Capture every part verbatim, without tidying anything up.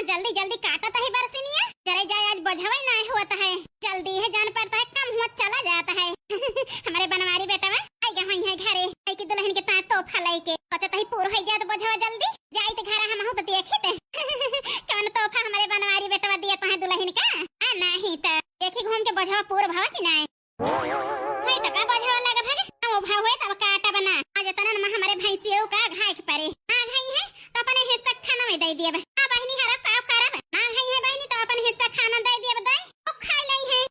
जल्दी जल्दी काटत ही बरसिनिया, जरे जाए आज बोझवै नाहीं होत है। जल्दी है जान पड़त है, कम हुआ चला जात है। हमरे बनवारी बेटवा आइ गए होइहैं घरे, आइ के दुलहिन के ताईं तोहफा लइके। सोचत ही पूर होइ जात बोझवा जल्दी, जाइत घरा हमहू त देखित कौन तोहफा हमरे बनवारी बेटवा दियत है दुलहिन का। आ नाहीं त देखी घूम के बोझवा पूर भवा कि नाहीं। होई त का बोझवा लग भले, हम उभा होई तब काटब ना। आज एतना न हमरे भैंसियो का घाय के परे। आ घाई है त अपने हिस्सा खाना में दइ दियब। आ बहिनी हरा का करब? आ घाई है बहिनी त अपन हिस्सा खाना दइ दियब दइ। ओ खाइ लइहैं।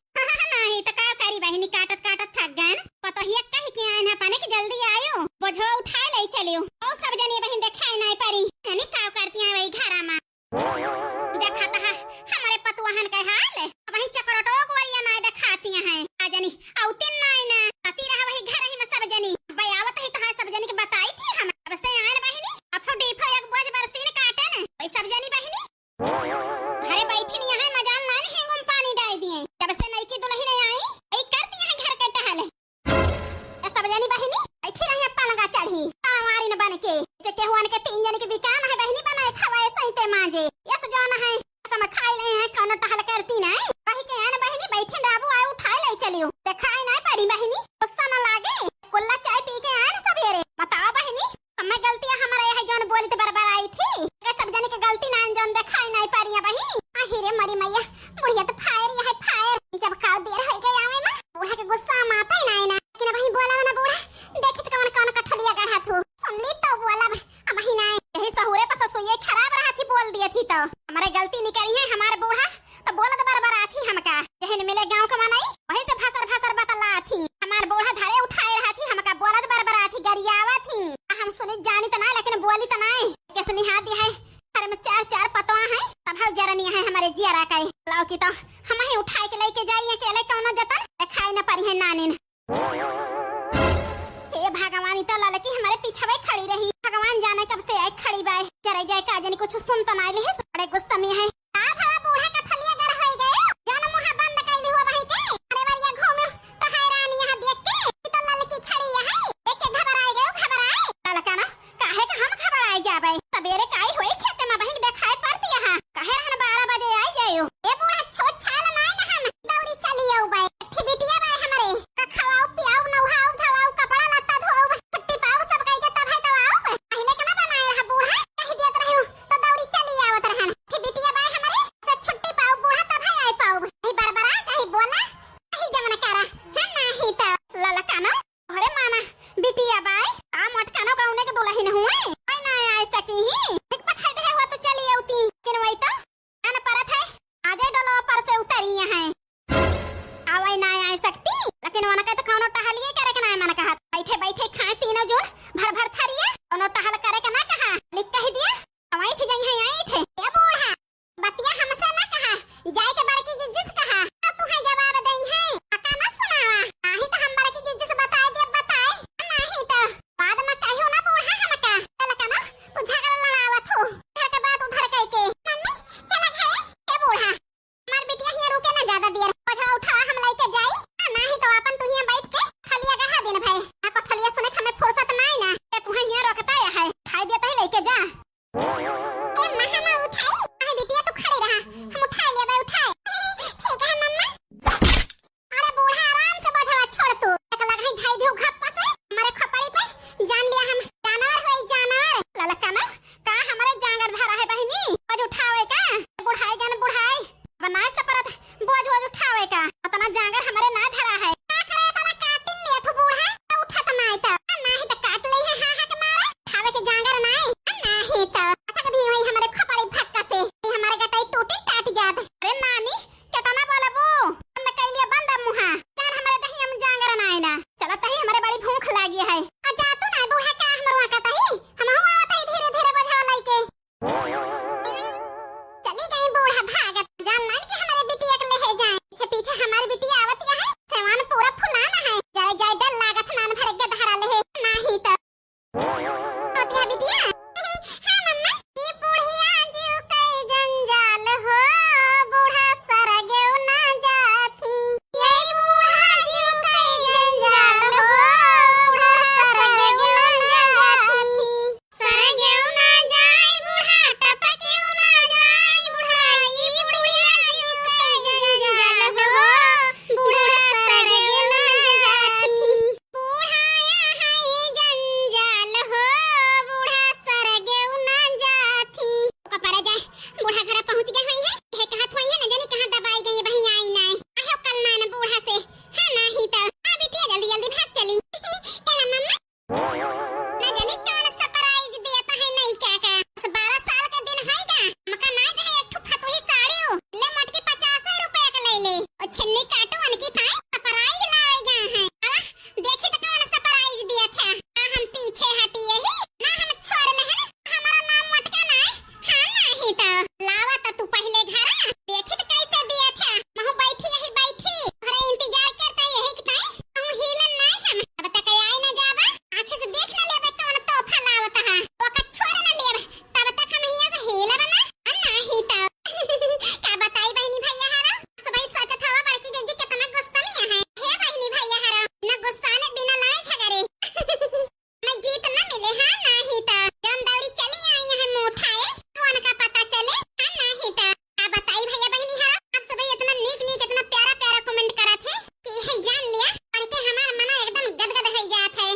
नाहीं त का करी बहिनी, काटत काटत थक गएन। पतोहिया कहि के आएन अपने कि जल्दी आयो, बोझवा उठाए लइ चलियो। ओ सब जनी बहिन देखाई नाहीं परी। हनी का करती हैं वही घरा मा। देखत ह हमरे पतुआहन के हाल, अबहीं चकरोटो गोरिया नाहीं देखाती हैं। आ जनी, अउतिन नाहीं ना, पति रहा वही घर ही में सब जनी। अबै आवत ही तो है सब जनी के बताई थी हम। अब से आएन बहिनी, अब तो डीफो एक बोझ बरसीन काटेन, वही सब जनी बहिनी। घरे बैठी नहीं है, मजाल नाहीं है, हम पानी डाल दिए। जब से नई की दुलहिन आई, यही करती हैं घर के टहल। ए सब जनी बहिनी, बैठी रही पलंगा चढ़ी, संवारिन बन के। से केहुअन के तीन जनी के बिकान है बहिनी, बनाए खवाए सहिते मांजे। यस जौन है, सम खाई लइहैं, कौनो टहल करती नाहीं। वही के आन बहिनी, बैठिन रहबू, आए उठाए लइ चलियो। देखाई नाहीं परी बहिनी, गुस्सा न लागे। कुल्ला चाय पी के आएन सबेरे। बताओ बहिनी, समय गलती है हमारा, यह जौन बोली त बरबर आई थी। के सब जनी के गलती नाहीं, जौन देखाई नाहीं परी बहिनी। आही रे मरी मैया, बुढ़िया त फायर, यह फायर। जब का देर होइ गई आवे मा, बूढ़ा के गुस्सा माता ही नाहीं ना। लेकिन बहिनी बोला ना बूढ़ा, देखित कौन कौन कठलिया गढ़ा थू। सुन ली तो बोला, अब ही नाहीं। यही सहूरे पर ससुइये खराब रहा थी, बोल दिए थी तो। हमरे गलती निकरी है हमार बूढ़ा, त बोलत बरबर आथी हमका। जहिन मिले गाँव के मनई, वही से भसर भसर बतला आथी। हमार बूढ़ा धरे उठाए रहा थी, हमका बोलत बरबर आथी, गरियावा थी। आ हम सुनी जानी त नाहीं, लेकिन बोली त नाहीं। कैसे निहा दिया है, घर में चार चार पतवा हैं, तब हम जरनी है हमरे जियरा का। लाओ की तो हम ही उठाए के लइके जाई, अकेले कौनो जतन, खाए न परी है नानिन। हे भगवान, ई तो ललकी हमरे पीछवे खड़ी रही। भगवान जाने कब से आई खड़ी बाय। जरा जाए का जाने कुछ सुन तो ना लिहिस। बड़े गुस्सा में है। का भवा बूढ़ा कठलिया गर होई गए? जान मुँह बंद कइली हुआ भाई के। अरे वरिया घूमे तो हैरान यहाँ देख के। ई तो ललकी खड़ी है। देख के घबराए गए, घबराए। ललका ना, काहे का हम घबराए जाबे? सबेरे काई होई खेते में बहिन देखाए पड़ती यहाँ। काहे रहन बारह बजे आई जायो। ए बूढ़ा छोट छाल नाय ना हम। दौड़ी चली आऊ बे। अठी बिटिया बे हमरे। का खवाऊ, पियाऊ, नहाऊ, धवाऊ, कपड़ा लत्ता धोऊ, छुट्टी पाऊ सब कई के तब है तब आऊ। पहिले के ना बनाए रहा बूढ़ा। कह दियत रहू तो दौड़ी चली आवत रहन। अठी बिटिया बे हमरे। से छुट्टी पाऊ बूढ़ा तब है आई पाऊ। ई बरबरा चाहे बोला। कहीं जमन करा। हम नाही तो। ललका ना। अरे माना, बिटिया बाय, आ मोटकानो गौने के दुलहिन हुए, कोई ना आए सकी ही। एक पठाई दे हुआ तो चली आउती, किन वही तो, अन परत है, आजे डोलो पर से उतरी यहाँ। आवै ना आए सकती, लेकिन वनका तो कौनो टहलिए करे के ना मन कहत। बैठे बैठे खाए तीनों जून, भर भर थरिया, कौनो टहल करे के ना कहा, लिख कह दिया, बैठ जाई है, ऐठ। ए बूढ़ा, बतिया हमसे ना कहा, जाए के बड़की जिज्जी से कहा, तो तुहे जवाब देई है। अका ना सुनावा, नाही तो हम बड़की जिज्जी से बताए देब, बताए, नाही तो बाद में कहियो ना बूढ़ा हमका। चल का ना, तू झगड़ा लड़ावत हो, घर के बात उधर कह के। मम्मी, चल घरे, ए बूढ़ा, हमार बिटिया हियाँ रुके ना ज्यादा देर, बोझवा उठावा हम लइके जाई, नाही तो अपन तू हियाँ बैठ के खलिया गढ़ा दिन भर। आ को खलिया सुने के हमें फुर्सत नाही ना, ए तुहे हियाँ रोकता है, खाई देता ही लइके जा। ए, महा ना उठाई। अरे बिटिया, तू खड़े रहा, हम उठाए लेबे, उठाए। ठीक है मम्मा। अरे बूढ़ा, आराम से बोझवा छोड़ तू। एक लगही ढाई दियो घप्पा से, हमारे खोपड़ी पे जान लिया हम जानवर होई, जानवर। ललका ना, का हमारे जांगर धरा है बहिनी? आज उठावे का? बुढ़ाई गन बुढ़ाई। अब नाय सपरत बोझ वोझ उठावे का, अतना जांगर हमरे ना धरा है। का करे, अतना काटिन लिया थू बूढ़ा, तो उठत नाय तो, नाही तो काट ले है, हाँ, हाँ के मारे, उठावे के जांगर नाय, नाही तो अटक भी होई हमरे खोपड़ी फक्का से, ये हमारे गटाई टूटी टाट जात। अरे नानी, केतना बोलबू? बंद कइलिया, बंद मुहा, जान हमरे दहिया में जांगर नाय ना, चलत ही हमरे बड़ी भूख लागी है। आ जा तू ना बूढ़ा, का हमरो आका तही, हमहू आवत ही धीरे धीरे बोझवा लइके। चली गई बूढ़ा भागत, जान नान के हमारे बिटिया के लेहे जाए। पीछे पीछे हमारी बिटिया आवत है, सेवान पूरा फुलाना है। जाए जाए डर लागत नान भर के धारा लेहे, नाही तो। होती है बिटिया। हाँ मम्मा। ई बुढ़िया जीव कई जंजाल हो, बूढ़ा सरगेउ ना जाथी। ये बूढ़ा जीव कई जंजाल हो, बूढ़ा सरगेउ ना जाथी। सरगेउ ना जाई बूढ़ा, टपकेउ ना जाई बूढ़ा। बूढ़ा घरा पहुँच गए होइहैं, यह कहत होइहैं, न जानी कहाँ दबाई गई, वहीं आई नाहीं। आहो कल ना न बूढ़ा से, हाँ नाहीं तो। आ बिटिया, जल्दी जल्दी भाग चली। चला मम्मा। न जानी कौन surprise देत है नइका का। दस बारह साल के दिन होइगा, हमका नाहीं दे है एक ठो फतुही साड़ी हो। ले मोटकी पचास रुपया के ले ले। और छिन्नी काटू उनकी ताई surprise लावे गए हैं। आह, देखी तो कौन surprise दिया था। ना हम पीछे हटी यही, ना हम छोड़ ले हैं, हमारा नाम मोटका नाहीं। हाँ नाहीं तो। लावा तो तू पहले घरा, देखी तो कैसे दिया था। महू बैठी यही बैठी, अरे इंतजार करता यही कि ताई, महू हिलन नाहीं हम। अब तक आए ना जावा, आँखें से देख ना लेबे कौन तोहफा लावत है। ओका छोड़ ना लेब, तब तक हम हियाँ से हिलब ना, आ नाहीं तो। का बताई बहिनी भैया हरा, सबही सोचत हवा बड़की जिज्जी कितना गुस्सा में है। हे बहिनी भैया हरा, न गुस्सा ने बिना लड़ाई झगड़े। मैं जीत न मिले, हाँ नाहीं तो। जौन दौड़ी चली आई है मुँह उठाए, वो उनका पता चले, हाँ नाहीं तो। का बताई भैया बहिनी हरा, आप सबही इतना नीक नीक, इतना प्यारा प्यारा comment करत है कि यही जान लिया, पढ़ के हमार मना एकदम गदगद हो जात है।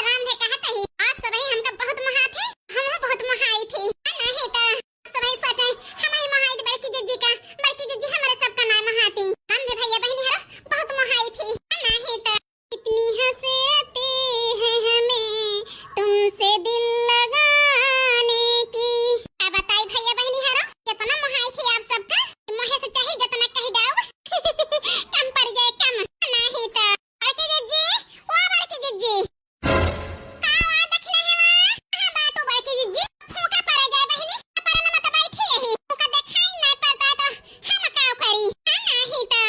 राम जी कहत ही, आप सबही हमका बहुत मोहात है, हमहू बहुत मोहाई थी, हाँ नाहीं तो। आप सबही सोचे, हम ही मोहाई थी बड़की जिज्जी का, बड़की जिज्जी हमारे सबका नाहीं मोहाती। राम जी भैया बहिनी हरा बहुत मोहाई थी, हाँ नाहीं तो। कितनी हसरतें हैं हमें तुमसे दिल लगाने की। का बताई भैया बहिनी हरा, कितना मोहाई थी आप सबका, मोहे से चाही जितना कही जाओ। कम पड़ जाए कम, नाहीं तो। बड़की जिज्जी, ओ बड़की जिज्जी। का हुआ दखिना है वहाँ? कहाँ बाटू बड़की जिज्जी? फूंका पड़ जाए बहिनी, पर न मत बैठी यही। फूंका देखाई नाहीं पड़ता है तो हम का करी? हाँ नाहीं तो।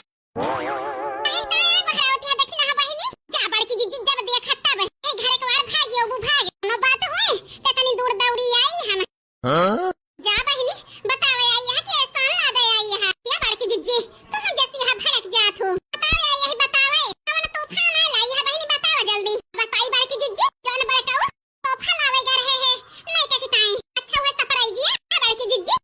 अरे, का एगो है ओतिया देखी ना बहिनी? जा बड़की जिज्जी, जब देखा तब। ए घरे के बाहर भाग, यो वो भाग। कोनो बात होए, त तनी दूर दौड़ी आई हम। हाँ? जा बहिनी, बतावे आई यहाँ कि एहसान लादे आई यहाँ। या बड़की जिज्जी, तुम जैसी यहाँ भड़क जात हो। बतावे आई यही बतावे। कवन तूफान आइल आई यहाँ बहिनी, बतावे जल्दी। बताई बड़की जिज्जी, जौन बड़काऊ तोहफा लावे गए रहे हैं, नइका के ताई। अच्छा हुआ surprise दिया, बड़की जिज्जी।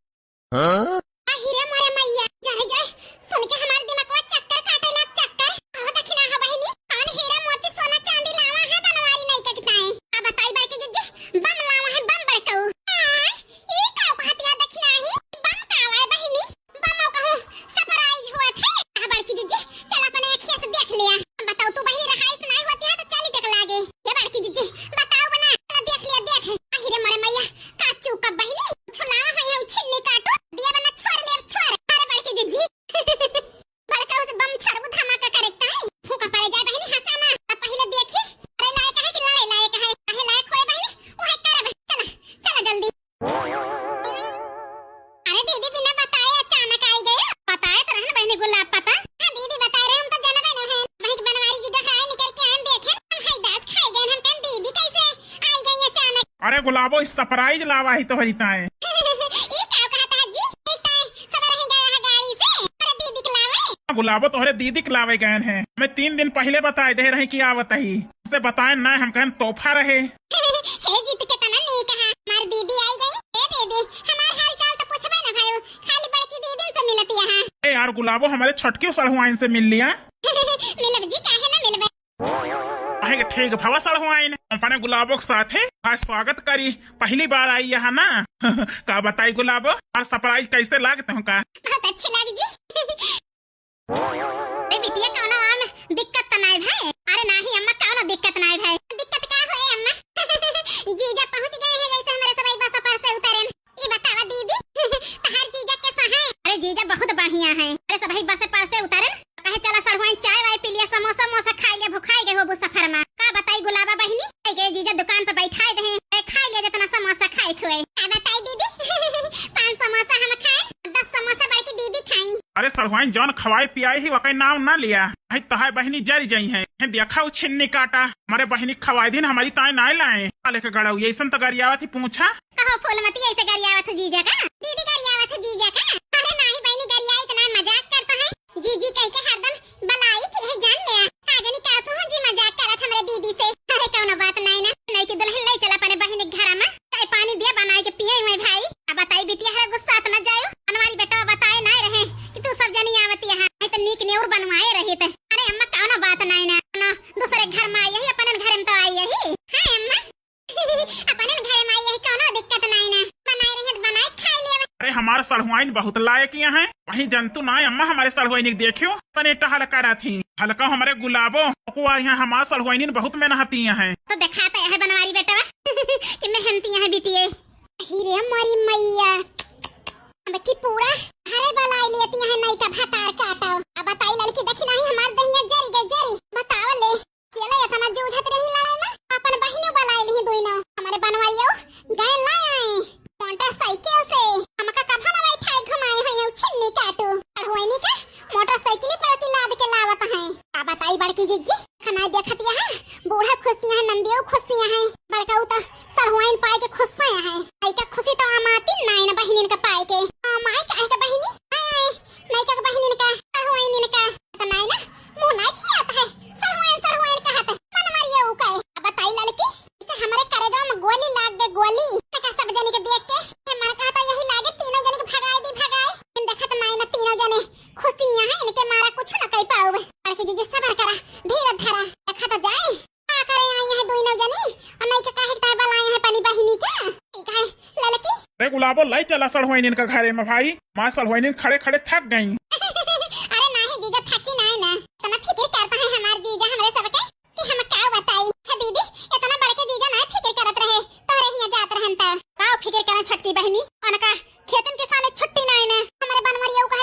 हाँ? अहि रे मोरे मइया, जाए जाए, सुन के हमार दिमगवा चक्कर काटे लाग चक्कर। कहो दखिना हो बहिनी, कौन हीरा मोती सोना चांदी लावा है बनवारी नइका के ताई? अब बताई बड़की जिज्जी, बम लावा है बम बड़काऊ। आय, ई का कहत है दखिना ही? बम का आवा है बहिनी? बमो कहूँ surprise हुआ थे। आ बड़की जिज्जी, चल अपने अखिया से देख लिया। बताओ तू बहिनी रहाइस नाहीं होती है तो चली देख लागे। ये बड़की जिज्जी, बताओ बना, चल देख लिया देख। अहि रे मोरे मइया, का चूका बहिनी, छुलावा है ये छिन्नी काटू, दिया बना छोड़ ले छोड़। अरे बड़की जिज्जी, बड़का उसे बम छोड़बू धमाका करे ताई। फूंका पड़े जाए बहिनी हंसा ना, अब पहिले देखी, अरे लायक है कि लड़े लायक है, कहे लायक होए बहिनी, वह करब। चला, चला जल्दी। अरे दीदी, बिना बताए अचानक आई गई। बताए तो रहन बहिनी गुलाब पता। हाँ दीदी, बताए रहे, हम तो जनबे न है। वही के बनवारी जी गहराए निकल के आन देखे, हम हई दास खाए गए, हम कहन दीदी कैसे आई गई अचानक। अरे गुलाबो, ई surprise लावा ही तोहरी ताए। ई का कहत है जी? ई ताए सब रह गया है गाड़ी से। अरे दीदी के लावे। गुलाबो, तोहरे दीदी के लावे गए हैं। हमें तीन दिन पहिले बताए दे रहे कि आवत ही। से बताए ना, हम कहन तोहफा रहे। हे जीत के तना नीक है, हमार दीदी आई गई। ए दीदी, हमार हाल चाल तो पूछबे ना भयो, खाली बड़की दीदी से मिलत यहाँ। ए यार गुलाबो, हमारे छोटकी सड़हुआइन से मिल लिया। मिलब जी, काहे ना मिलबे? अहे के ठीक भवा सड़हुआइन, अपने गुलाबो के साथे आज स्वागत करी, पहली बार आई यहाँ ना। का बताई गुलाबो, और surprise कैसे लागे तुमका? बहुत अच्छी लागी जी। अरे बिटिया, कौनो आम दिक्कत त नाय भाई? अरे नाही अम्मा, कौनो दिक्कत नाय भाई। दिक्कत का होए अम्मा? जीजा पहुँच गए हैं, जैसे हमारे सबही बस पर से उतरे। ई बतावा दीदी, तहार जीजा कैसा है? अरे जीजा बहुत बढ़िया है। अरे सबही बस पर से उतरे, कहे चला सड़हुआइन चाय वाय पी लिया, समोसा मोसा खाई लिया, भुखाई गए होबू सफर में। का बताई गुलाबा बहिनी, आई गए जीजा दुकान पर बैठाए दे, ए, खाई लिया जितना समोसा खाए खुए। का बताई दीदी, पाँच समोसा हम खाए, दस समोसा बड़की दीदी खाई। अरे सड़हुआइन, जौन खवाई पियाई ही, वकै नाम ना लिया। भाई तहार बहिनी जरी जइहैं। हैं, देखा उ छिन्नी काटा, हमारे बहिनी खवाई दिन हमारी ताई नाय लाए। काले के गड़ऊ, ऐसन तो गरियावत ही पूछा। कहो फूलमती, ऐसे गरियावत हो जीजा का? दीदी गरियावत हो जीजा का? अरे नाही बहिनी गरिया, इतना मजाक करता है। जीजी कह के हरदम बलाई थी, है जान लिया। का जानी का तू जी मजाक करत हमरे दीदी से। अरे कौनो बात नाय ना, नई की दुल्हन ले चला अपने बहिनी के घरा में। चाय पानी दिया बनाए के पिए हुए भाई। अब बताई बिटिया, हरा गुस्सा इतना जायो। हमारी बेटा बताए नाय रहे कि तू सब जनी आवत यहाँ। नहीं तो नीक नेउर बनवाए रही थे। अरे अम्मा कौनो बात नाय ना, ना दूसरे घर में आई यही, अपने घर में तो आई यही। हाँ अम्मा। अपने घर में आई यही, कौनो दिक्कत नाय ना। बनाए रहे तो बनाए खाई लेवे। अरे हमार सढ़ुआइन बहुत लायक यहाँ है। वहीं जंतु ना अम्मा हमारे सढ़ुआइन के देखियो, तने टहल करत ही। हल्का हमारे गुलाबो, ओको यहाँ हमार सढ़ुआइन बहुत मेहनती यहाँ है। तो दिखाता है बनवारी बेटवा कि मेहनती यहाँ बिटिए। अही रे मोरी मैया, अब की पूरा घरे बलाई लेती है नई का भतार काटो। अब बताई लड़की देखी नहीं हमार दहिया जरी गई जरी। बताओ ले, केले इतना जूझत रही लड़ाई में, अपन बहिनो बलाई ली दुइनो। हमारे बनवाइयो गए लाई आई मोटरसाइकिल से। हमका कफन बैठाए घुमाए हैं यौ छिन्नी काटू। सढ़ुआइनी का मोटरसाइकिल पर की लाद के लावत हैं। का बताई बड़की जिज्जी, खनाई देखत यहाँ बूढ़ा खुशियाँ हैं, नंदियो खुशियाँ हैं, बड़का उ तो सढ़ुआइन पाए के खुशियाँ हैं। आई का खुशी तो आमाती नाई ना बहिनिन का पाए के। आ, माई काहे का बहिनी? आए, आए, नाई का बहिनिन का, सढ़ुआइनिन का। तो नाई ना, मुँह नाई खियात है, सढ़ुआइन, सढ़ुआइन कहत है। मन मारिए उ कहे। अब बताई लड़की, इसे हमारे करेजा में गोली लाग गए, गोली। का सब जनी के देख के, ये मन कहता यही लागे तीनों जनी के भगाए दी, भगाए। इन देखत नाई ना तीनों जने खुशियाँ हैं, इनके मारा कुछ न कह पाओ। बड़की जिज्जी सबर करा, धीरज धरा, देखा तो जाए। का करे आई हैं दुइनो जनी, और नाई के काहे के ताय बलाए हैं अपनी बहिनी का? ठीक है, ललकी। अरे गुलाबो, लाई चला सढ़ुआइनिन का घरे में भाई, माँ सढ़ुआइनिन खड़े खड़े थक गई। अरे नाही जीजा, थकी नाही ना, इतना फिकिर करता है हमार जीजा हमरे सबके कि हम का बताई। अच्छा दीदी, इतना बड़के जीजा ना फिकिर करत रहे, तोहरे हियाँ जात रहन त। का फिकिर करें छोटकी बहिनी, उनका खेतन किसाने छुट्टी नाही ना, हमरे बनवरिया का